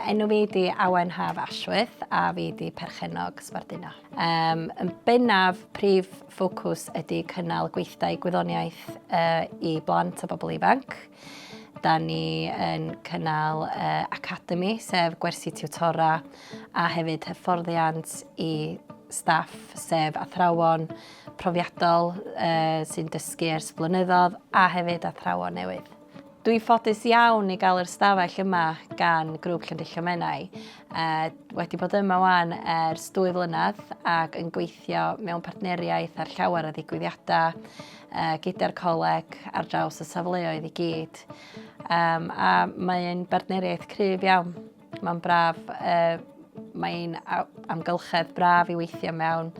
Enw fi di Awen Haf Ashworth a fi di perchennog Sbarduno. Um, yn bennaf, prif ffocws ydy cynnal gweithdai gwyddoniaeth uh, i blant a bobl ifanc. Da ni yn cynnal uh, academy, sef gwersi tiwtora, a hefyd hyfforddiant i staff, sef athrawon profiadol uh, sy'n dysgu ers blynyddoedd, a hefyd athrawon newydd. Dwi'n ffodus iawn i gael yr stafell yma gan Grŵp Llandrillo Menai. Uh, wedi bod yma wan ers dwy flynedd ac yn gweithio mewn partneriaeth ar llawer o ddigwyddiadau uh, gyda'r coleg ar draws y safleoedd i gyd. Um, a mae'n bartneriaeth cryf iawn. Mae'n braf, uh, mae'n amgylchedd braf i weithio mewn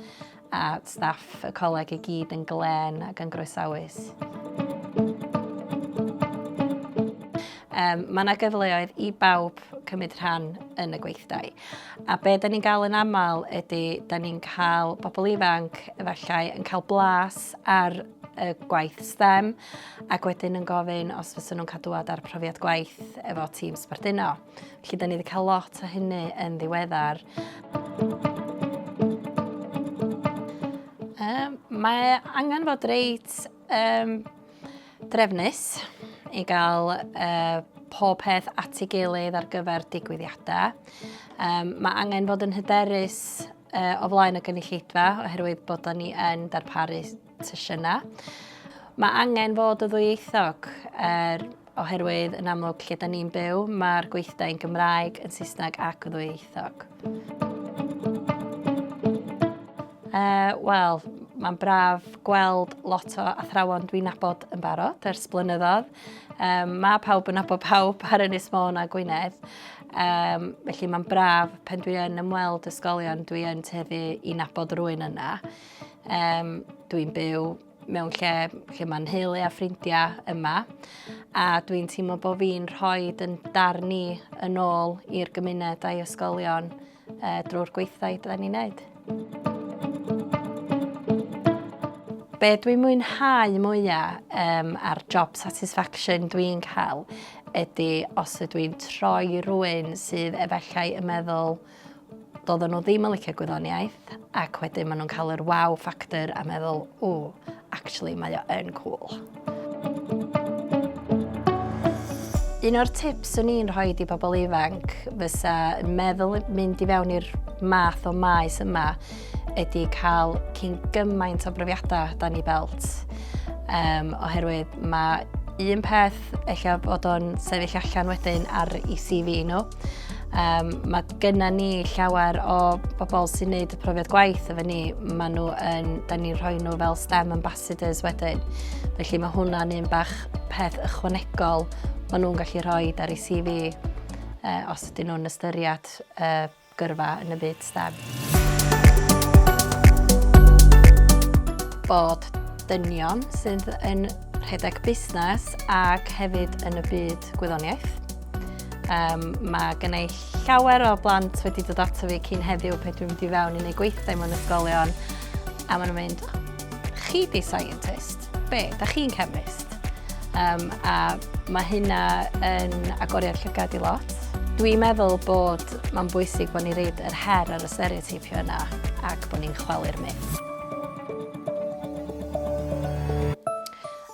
a staff y coleg i gyd yn glên ac yn groesawus. Um, mae yna gyfleoedd i bawb cymryd rhan yn y gweithdai. A be da ni'n gael yn aml ydy, da ni'n cael bobl ifanc efallai yn cael blas ar y gwaith STEM ac wedyn yn gofyn os fysa nhw'n cael dŵad ar profiad gwaith efo tîm Sbarduno. Felly, da ni wedi cael lot o hynny yn ddiweddar. Um, mae angen fod reit um, drefnus i gael uh, pob peth at ei gilydd ar gyfer digwyddiadau. Um, mae angen fod yn hyderus uh, o flaen y gynulleidfa oherwydd bod da ni yn darparu sesiynau. Mae angen fod y ddwyieithog er, oherwydd yn amlwg lle da ni'n byw, mae'r gweithdai yn Gymraeg, yn Saesneg ac yn ddwyieithog. Uh, Wel, mae'n braf gweld lot o athrawon dwi'n nabod yn barod ers blynyddoedd. Um, mae pawb yn nabod pawb ar Ynys Môn a Gwynedd. Um, felly mae'n braf pen dwi yn ymweld ysgolion, dwi yn tueddu i nabod rwy'n yna. Um, dwi'n byw mewn lle lle mae'n nheulu a ffrindiau yma a dwi'n teimlo bod fi'n rhoi yn darn i yn ôl i'r gymuned a'i ysgolion uh, drwy'r gweithdai da ni'n neud. Be dwi'n mwynhau mwyaf um, a'r job satisfaction dwi'n cael ydy os ydw i'n troi rhywun sydd efallai yn meddwl Doedden nhw ddim yn licio gwyddoniaeth ac wedyn maen nhw'n cael yr wow factor a meddwl, o, actually mae o yn cool. Un o'r tips o'n i'n rhoi i bobl ifanc fysa yn meddwl mynd i fewn i'r math o maes yma ydy cael cyn gymaint o brofiadau dan i belt. Um, oherwydd mae un peth ella bod o'n sefyll allan wedyn ar eu CV nhw. Um, mae gynna ni llawer o bobl sy'n neud y profiad gwaith efo ni, maen nhw yn, da ni'n rhoi nhw fel STEM ambassadors wedyn. Felly mae hwnna'n un bach peth ychwanegol maen nhw'n gallu rhoi ar eu CV uh, os ydyn nhw'n ystyried uh, gyrfa yn y byd STEM. Bod dynion sydd yn rhedeg busnes ac hefyd yn y byd gwyddoniaeth. Um, mae gen i llawer o blant wedi dod ato fi cyn heddiw pe dwi'n mynd i fewn i wneud gweithdai mewn ysgolion a maen nhw'n mynd, chi di scientist, be, da chi'n chemist? Um, a mae hynna yn agoriad llygad i lot. Dwi'n meddwl bod mae'n bwysig bod ni'n reid yr her ar y stereoteipio yna ac bod ni'n chwalu'r myth.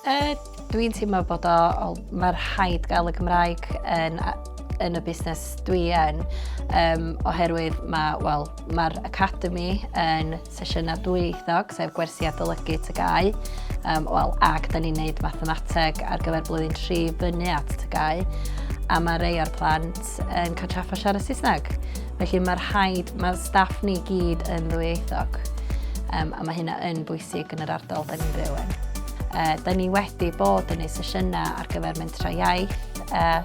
Uh, dwi'n teimlo bod o, o mae'r rhaid gael y Gymraeg yn, yn y busnes dwi yn, um, oherwydd mae, wel, mae'r Academy yn sesiynau dwyieithog, sef gwersi adolygu TGAU, um, wel, ac da ni'n neud mathemateg ar gyfer blwyddyn 3 fyny at TGAU, a mae rei o'r plant yn cael trafferth siarad Saesneg. Felly mae'r rhaid, mae'r staff ni gyd yn ddwyieithog, um, a mae hynna yn bwysig yn yr ardal da ni'n byw yn. Uh, da ni wedi bod yn ei sesiynau ar gyfer mentrau iaith, uh,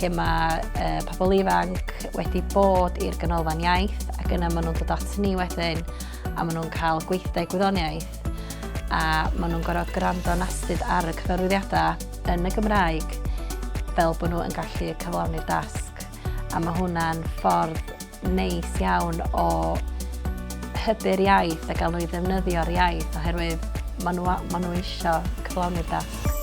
lle mae uh, pobl ifanc wedi bod i'r ganolfan iaith ac yna maen nhw'n dod at ni wedyn a maen nhw'n cael gweithdai gwyddoniaeth a maen nhw'n gorfod gwrando'n astud ar y cyfarwyddiadau yn y Gymraeg fel bod nhw yn gallu cyflawni'r dasg. A mae hwnna'n ffordd neis iawn o hybu'r iaith a gael nhw i ddefnyddio'r iaith oherwydd maen nhw, maen nhw eisiau cyflawni'r dasg.